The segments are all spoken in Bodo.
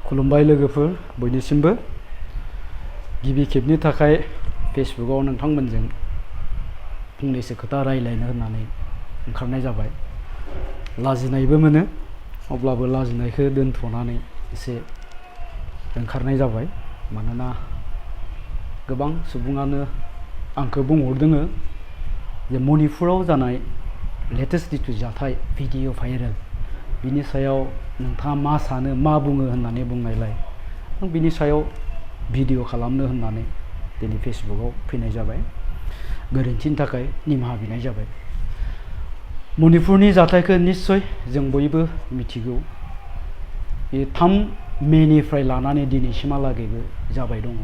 खुलुमबाय लोगोफोर बयनिसिमबो गिबि खेबनि थाखाय फेसबुकआव नोंथांमोनजों फंनैसो खोथा रायलायनो होननानै ओंखारनाय जाबाय। लाजिनायबो मोनो, अब्लाबो लाजिनायखौ दोनथ'नानै एसे ओंखारनाय जाबाय। मानोना गोबां सुबुङानो आंखौ बुंहरदोङो जे मणिपुराव जानाय लेटेस्ट जिथु जाथाय भिडिअ भाइरेल, बिनि सायाव नोंथाङा मा सानो, मा बुङो होननानै बुंनायलाय आं बिनि सायाव भिडिअ खालामनो होननानै दिनै फेसबुकआव फैनाय जाबाय। गोरोन्थिनि थाखाय निमाहा बिनाय जाबाय। मणिपुरनि जाथायखौ निस्सय जों बयबो मिथिगौ। बे 3 मेनिफ्राय लानानै दिनैसिमहालागैबो जाबाय दङ।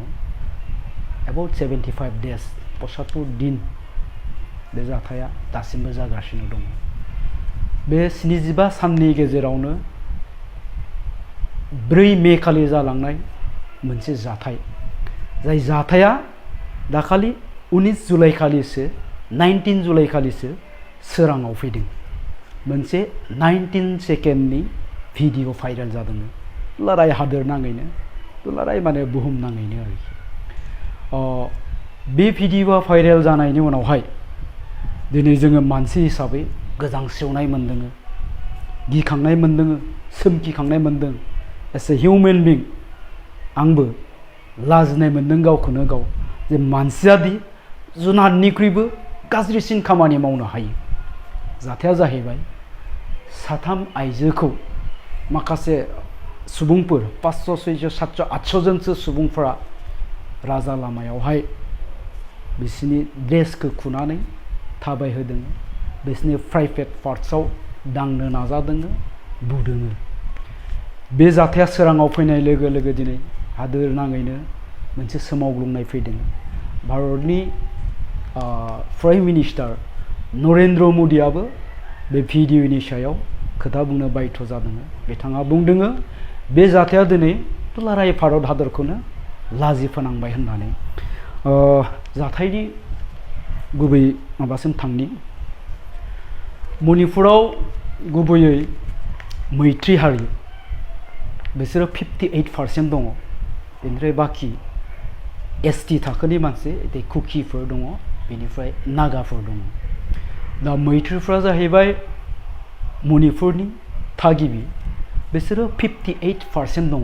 एबाउट 75 डेज 75 दिन बे जाथाया दासिमबो जागासिनो दङ। बे 75 साननि गेजेरावनो 4 मे खालि जालांनाय मोनसे जाथाय, जाय जाथाया दाखालि 19 जुलाइ खालिसो 19 जुलाइ खालिसो सोराङाव फैदों। मोनसे 19 सेकेन्डनि भिडिअ भाइरेल जादों। दुलाराय हादोर नाङैनो, दुलाराय माने बुहुम नाङैनो आरोखि। बे भिडिअ भाइरेल जानायनि उनावहाय दिनै जोङो मानसि हिसाबै गोजांस्रिवनाय मोनदों, गिखांनाय मोनदों, सोमखिखांनाय मोनदों। एस ए हिउमेन बिं आंबो लाजिनाय मोनदों गावखौनो गाव, जे मानसियादि जुनारनिख्रुइबो गाज्रिसिन खामानि मावनो हायो। जाथाया जाहैबाय 3 आइजोखौ माखासे सुबुंफोर 500, 600, 700, 800 जनसो सुबुंफोरा राजा लामायावहाय बिसिनि ड्रेसखौ खुनानै थाबायहोदों, बिसिनि प्राइभेट पार्ट्सआव दांनो नाजादों, बुदों। बे जाथाया सोराङाव फैनाय लोगो लोगो दिनै हादोर नाङैनो मोनसे सोमावग्लुंनाय फैदों। भारतनि प्राइम मिनिस्टार नरेन्द्र मदियाबो बे भिडिअनि सायाव खोथा बुंनो बायध' जादों। बिथाङा बुंदों बे जाथाया दिनै दुलाराय भारत हादरखौनो लाजि फोनांबाय होननानै। जाथायनि गुबै माबासिम थांनि। मणिपुराव गुबैयै मैत्री हारि, बिसोरो 58% दङ। बेनिफ्राय बाखि एसटि थाखोनि मानसि, कुकिफोर दङ, बेनिफ्राय नागाफोर दङ। दा मैत्रीफ्रा जाहैबाय मणिपुरनि थागिबि, बिसोरो 58% दङ।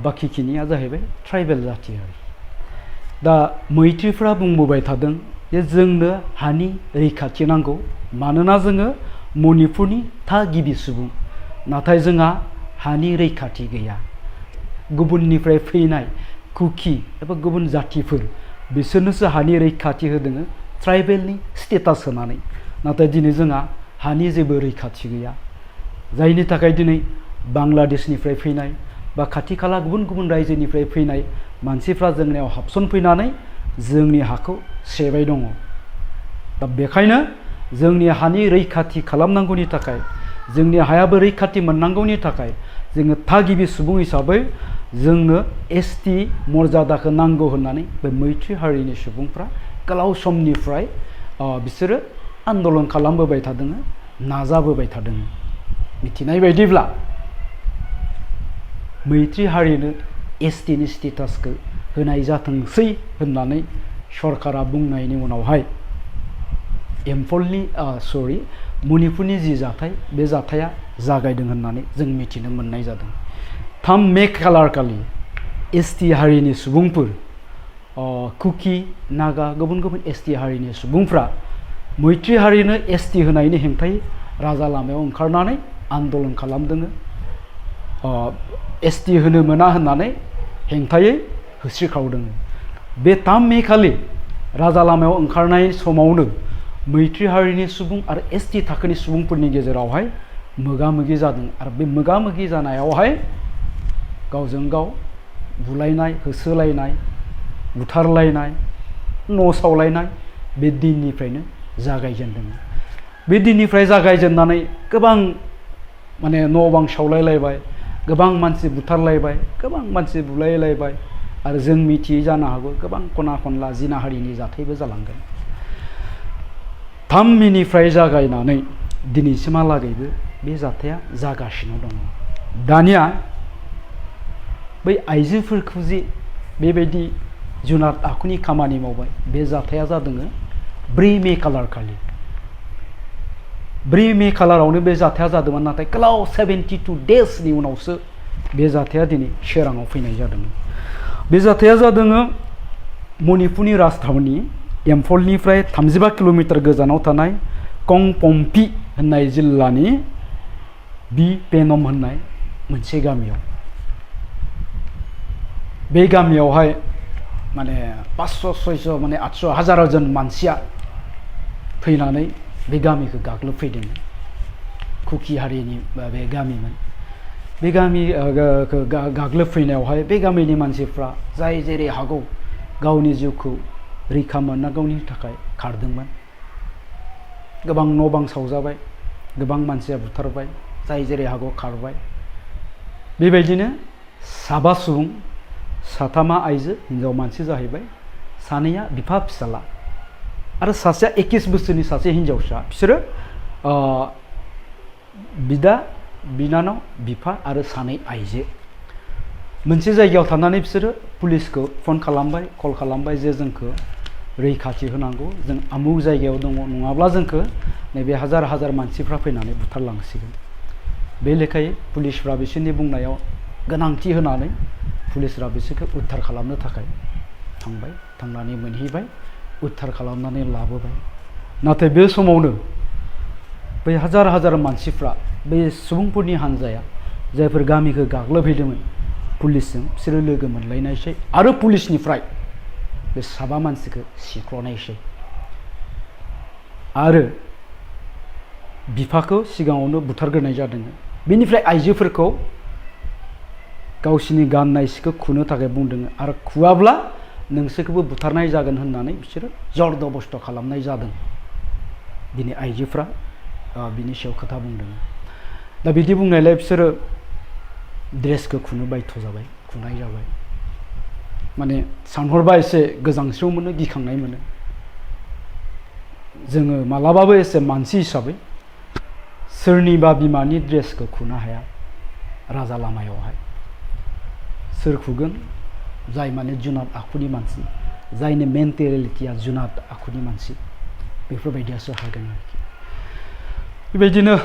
बाखिखिनिया जाहैबाय ट्राइबेल जाथि आरो। दा मैत्रीफ्रा बुंबोबाय थादों जे जोंनो हानि रैखाथि नांगौ, मानोना जोङो मणिपुरनि थागिबि सुबुं, नाथाय जोंहा हानि रैखाथि गैया। गुबुननिफ्राय फैनाय कुकी एबा गुबुन जातिफोर, बिसोरनोसो हानि रैखाथि होदों ट्राइबेलनि स्टेटास होनानै, नाथाय दिनै जोंहा हानि जेबो रैखाथि गैया। जायनि थाखाय दिनै बांलादेशनिफ्राय फैनाय बा खाथि खाला गुबुन गुबुन रायजोनिफ्राय फैनाय मानसिफ्रा जोंनियाव हाबसनफैनानै जोंनि हाखौ सेबाय दङ। दा बेखायनो जोंनि हानि रैखाथि खालामनांगौनि थाखाय, जोंनि हायाबो रैखाथि मोननांगौनि थाखाय जोङो थागिबि सुबुं हिसाबै जोंनो एसटि मर्यादाखौ नांगौ होननानै बे मैत्री हारिनि सुबुंफ्रा गोलाव समनिफ्राय बिसोरो आन्दलन खालामबोबाय थादों, नाजाबोबाय थादों। मिथिनाय बायदिब्ला मैत्री हारिनो एसटिनि स्टेटासखौ होनाय जाथोंसै होननानै सरकारा बुंनायनि उनावहाय मणिपुरनि जि जाथाय, बे जाथाया जागायदों होननानै जों मिथिनो मोननाय जादों। 3 मे खालारखालि एसटि हारिनि सुबुंफोर, कुकी, नागा, गुबुन गुबुन एसटि हारिनि सुबुंफ्रा मैत्री हारिनो एसटि होनायनि हेंथायै राजा लामायाव ओंखारनानै आन्दलन खालामदों। एसटि होनो मोना होननानै हेंथायै होस्रिखावदों। बे 3 मे खालि राजा लामायाव ओंखारनाय समावनो मैत्री हारिनि सुबुं आरो एसटि थाखोनि सुबुंफोरनि गेजेरावहाय मोगा मोगि जादों। आरो बे मोगा मोगि जानायावहाय गावजों गाव बुलायनाय, होसोलायनाय, बुथारलायनाय, न' सावलायनाय बे दिननिफ्रायनो जागायजेनदों। बे दिननिफ्राय जागायजेननानै गोबां माने न' बां सावलायलायबाय, गोबां मानसि बुथारलायबाय, गोबां मानसि बुलायलायबाय, आरो जों मिथियै जानो हागौ गोबां खना खनला जिनाहारिनि जाथायबो जालांगोन। 3 मेनिफ्राय जागायनानै दिनैसिमहालागैबो बे जाथाया जागासिनो दङ। दानिया बै आइजोफोरखौ जे बेबायदि जुनाद आखुनि खामानि मावबाय बे जाथाया जादों 4 मे खालार खालि 4 मे खालारावनो बे जाथाया जादोंमोन नाथाय गोलाव 72 डेजनि उनावसो बे जाथाया दिनै सोराङाव फैनाय जादोंमोन। बे जाथाया जादों मणिपुरनि राजधानी इम्फलनिफ्राय 35 किल'मिटार गोजानाव थानाय कंपम्पी होननाय जिल्लानि बि पेनम होननाय मोनसे गामियाव। बे गामियावहाय माने 500 600 माने 800 हाजार जन मानसिया फैनानै बे गामिखौ गाग्लोबफैदोंमोन। कुकी हारिनि बे गामिमोन। बे गामि गाग्लोबफैनायावहाय बे गामिनि मानसिफ्रा जाय जेरै हागौ गावनि जिउखौ रैखा मोननांगौनि थाखाय खारदोंमोन। गोबां न' बां सावजाबाय, गोबां मानसिया बुथारबाय, जाय जेरै हागौ खारबाय। बेबायदिनो 7 सुबुं, 7 आइजो हिनजाव मानसि जाहैबाय, 2 बिफा फिसाला आरो सासेया 21 बोसोरनि सासे हिनजावसा। बिसोरो बिदा बिनानाव बिफा आरो 2 आइजो। मोनसे जायगायाव थानानै बिसोरो पुलिसखौ फन खालामबाय, कल खालामबाय जे जोंखौ रैखाथि होनांगौ, जों आमुक जायगायाव दङ, नङाब्ला जोंखौ नैबे हाजार हाजार मानसिफ्रा फैनानै बुथारलांसिगोन। बे लेखायै पुलिसफ्रा बिसोरनि बुंनायाव गोनांथि होनानै पुलिसफ्रा बिसोरखौ उद्धार खालामनो थाखाय थांबाय, थांनानै मोनहैबाय, उद्धार खालामनानै लाबोबाय। नाथाय बे समावनो बै हाजार हाजार मानसिफ्रा, बे सुबुंफोरनि हान्जाया जायफोर गामिखौ गाग्लोबहैदोंमोन पुलिसजों, बिसोरो लोगो मोनलायनायसै आरो पुलिसनिफ्राय बे 7 मानसिखौ सिख्ल'नायसै आरो बिफाखौ सिगाङावनो बुथारग्रोनाय जादों। बेनिफ्राय आइजोफोरखौ गावसिनि गाननाय सिखौ खुनो थाखाय बुंदों आरो खुवाब्ला नोंसोरखौबो बुथारनाय जागोन होननानै बिसोरो जरदबस्थ' खालामनाय जादों। दिनै आइजोफ्रा बिनि सायाव खोथा बुंदों। दा बिदि बुंनायलाय बिसोरो ड्रेसखौ खुनो बायध' जाबाय, खुनाय जाबाय। माने सानहरबा एसे गोजांस्रिउ मोनो, गिखांनाय मोनो। जोङो मालाबाबो एसे मानसि हिसाबै सोरनिबा बिमानि ड्रेसखौ खुनो हाया राजा लामायावहाय। सोर खुगोन? जाय माने जुनाद आखुनि मानसि, जायनि मेन्टेलिटिया जुनाद आखुनि मानसि, बेफोरबायदियासो हागोन आरोखि। बेबायदिनो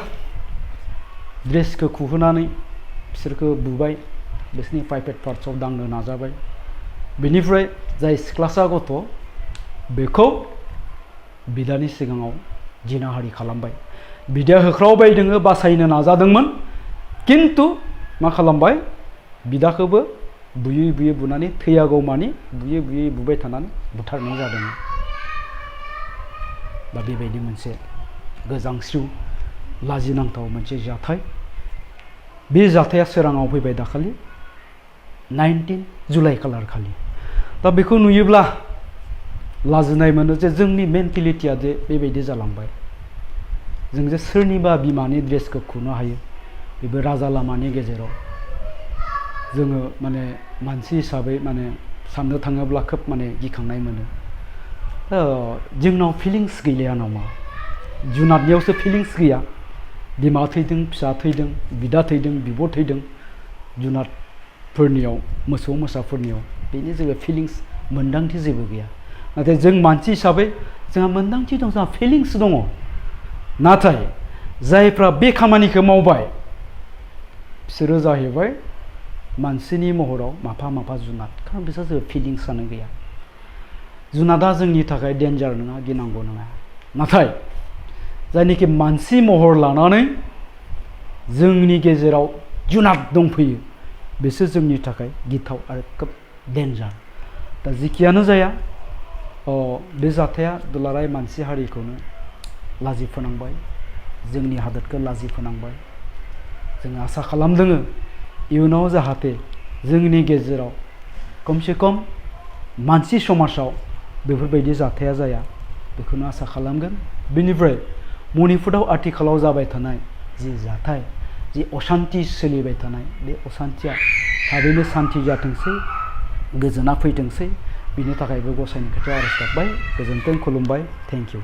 ड्रेसखौ खुहोनानै बिसोरखौ बुबाय, बिसोरनि प्राइभेट पार्ट्सआव दांनो नाजाबाय। बेनिफ्राय जाय सिख्लासा गथ' बेखौ बिदानि सिगाङाव जिनाहारि खालामबाय। बिदाया होख्रावबायदों, बासायनो नाजादोंमोन, किन्तु मा खालामबाय? बिदाखौबो बुयै बुयै बुनानै थैयागौमानि बुयै बुयै बुबाय थानानै बुथारनाय जादोंमोन। दा बेबायदि मोनसे गोजांस्रिउ लाजिनांथाव मोनसे जाथाय। बे जाथाया सोराङाव फैबाय दाखालि 19 जुलाइ खालार खालि। दा बेखौ नुयोब्ला लाजिनाय मोनो जे जोंनि मेन्टेलिटिया जे बेबायदि जालांबाय। जों जे सोरनिबा बिमानि ड्रेसखौ खुनो हायो, बेबो राजा लामानि गेजेराव। जोङो माने मानसि हिसाबै माने साननो थाङोब्ला खोब माने गिखांनाय मोनो। जोंनाव फिलिंस गैलिया नामा? जुनादनियावसो फिलिंस गैया। बिमा थैदों, फिसा थैदों, बिदा थैदों, बिब' थैदों। जुनादफोरनियाव, मोसौ मोसाफोरनियाव बेनि जेबो फिलिंस, मोन्दांथि जेबो गैया। नाथाय जों मानसि हिसाबै जोंहा मोन्दांथि दं, जोंहा फिलिंस दङ। नाथाय जायफ्रा बे खामानिखौ मावबाय बिसोरो जाहैबाय मानसिनि महराव माफा माफा जुनाद, खारन बिसोर जेबो फिलिंसआनो गैया। जुनादा जोंनि थाखाय डेन्जार नङा, गिनांगौ नङा। नाथाय जायनोखि मानसि महर लानानै जोंनि गेजेराव जुनाद दंफैयो, बिसोर जोंनि थाखाय गिथाव आरो खोब डेन्जार। दा जिखियानो जाया, बे जाथाया दुलाराय मानसि हारिखौनो लाजि फोनांबाय, जोंनि हादोरखौ लाजि फोनांबाय। जों आसा खालामदों इयुनाव जाहाथे जोंनि गेजेराव खमसे खम मानसि समाजाव बेफोरबायदि जाथाया जाया, बेखौनो आसा खालामगोन। बेनिफ्राय मणिपुराव आथिखालाव जाबाय थानाय जि जाथाय, जि असान्ति सोलिबाय थानाय, बे असान्तिया थाबैनो सान्ति जाथोंसै, गोजोना फैथोंसै। बिनि थाखायबो गसाइनि खाथियाव आरज गाबबाय। गोजोन्थों, खुलुमबाय, थेंक इउ।